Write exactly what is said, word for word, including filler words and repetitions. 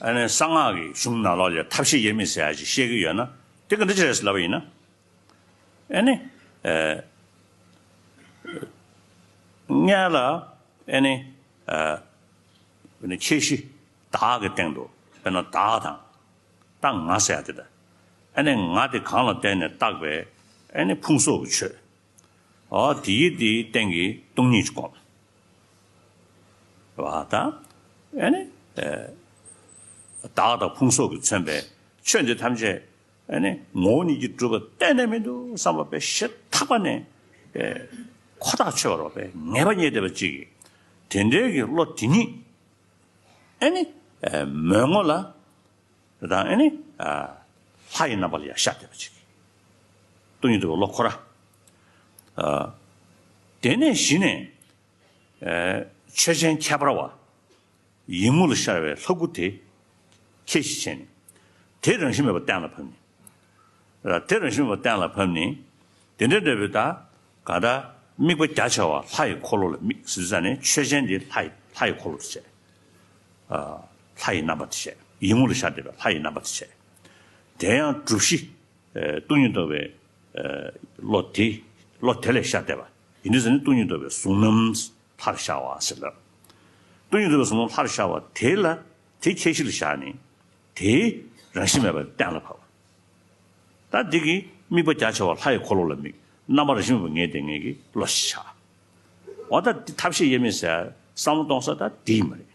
ཨ་ནི་གསང་སྔགས་ཀྱི་གཞུང་ནང་ལོགས་ལ་ཐབས་ཤེས་དབྱེར་མེད་ཟེར་ཡ་ཅིག་བཤད་ཀྱི་ཡོད་ན། དེ་ག་འདྲ་ཅིག་རེད་ཟེར་ལབ་པ་ཡིན་ན། ཨ་ནི། ཨེ། སྔོན་ལ་ཨ་ནི། ཨ། ཨ་ནི་ཁྱད་གཞི་བདག་གི་སྟེང་དུ་དཔེར་ན་བདག་དང་། ད་ང་ཟེར་ཡ་དེ་དང་། ཨ་ནི་ང་དེ་གང་ལ་བརྟེན་ནས་བཏགས་པའི་ཨ་ནི་ཕུང་སོགས་ཀྱི་ཆོས། ཨོ་དེའི་དེའི་སྟེང་གི་སྟོང་ཉིད་ཀྱི་སྒོམ། བ་དང་། ཨ་ནི། ཨེ། བདག་དང་ཕུང་སོགས་ཀྱིས་མཚོན་པའི་ཆོས་འདི་ཐམས་ཅད་ཨ་ནི་ངོ་བོ་ཉིད་ཀྱིས་གྲུབ་པ་གཏན་ནས་མི་འདུག་བསམ་པ་པའི་ཞེ་ཐག་པ་ནས་པའི་ཁོ་ཐག་ཆོད་པ་རོ་པའི་ངེས་པ་རྙེད་བསྡད་པ་ཅིག་གིས། དེ་འདྲའི་གི་བློ་དེ་ཉིད་ཨ་ནི་མོས་ངོ་ལ་དང་ཨ་ནི་ལྷ་ཡི་རྣམ་པ་ལ་ཡང་ཤར་བསྡད་པ་ཅིག་གིས། སྟོང་ཉིད་རྟོགས་པའི་བློ་ཁོ་ར། དེ་ནས་གཞི་ནས་ཆོས་ཅན་ཁྱད་པར་བ། ཡིད་མུག་ལ་ཤར་བའི་ལྷ་སྐུ་དེ་ཁྱད་གཞི་བྱས་ནས། དེ་རང་བཞིན་མེད་པར་གཏན་ལ་ཕབ་ནས། དེ་རང་བཞིན་མེད་པར་གཏན་ལ་ཕབ་ནས། དེ་འདྲ་འདྲ་བའི་ད་ག་ད་དམིགས་པ་རྒྱ་ཆེ་བ་ལྷ་ཡི་འཁོར་ལོ་ལ་དམིགས་ཟེར་ཙ་ནས་ཆོས་ཅན་དེ་ལྷ་ཡི་ལྷ་ཡི་འཁོར་ལོ་དེ་བྱས། ལྷ་ཡི་རྣམ་པ་དེ་བྱས། ཡིད་མུག་ལ་ཤར་བསྡད་པའི་ལྷ་ཡི་རྣམ་པ་དེ་བྱས། དེ་ཡང་སྒྲུབ་གཞི། སྟོང་ཉིད་རྟོགས་པའི་བློ་དེ་བློ་དེ་ལས་ཤར་བསྡད་པ་ཡིན་དུས་ཙ་ནས་སྟོང་ཉིད་རྟོགས་པའི་གཟུང་རྣམ་ལྷར་ཤར་བ་ཟེར་ལ། སྟོང་ཉིད་རྟོགས་པའི་གཟུང་རྣམ་ལྷར་ཤར་བ་དེ་ལ་དེ་ཁྱད་གཞི་ལ་བཞག་ནས་དེའི་རང་བཞིན་མེད་པར་གཏན་ལ་ཕབ། ད་འདི་གི་དམིགས་པ་རྒྱ་ཆེ་བ་ལྷ་ཡི་འཁོར་ལོ་ལ་དམིགས། རྣམ་པ་རང་བཞིན་མེད་པར་ངེས་བསྡད་མཁན་གྱི་བློ་ཞིག་ཆགས། འོ་ད་འདི་ཐབས་ཤེས་དབྱེར་མེད་ཟེར་བསམ་བློ་གཏོང་ས་ད་འདི་མ་རེད།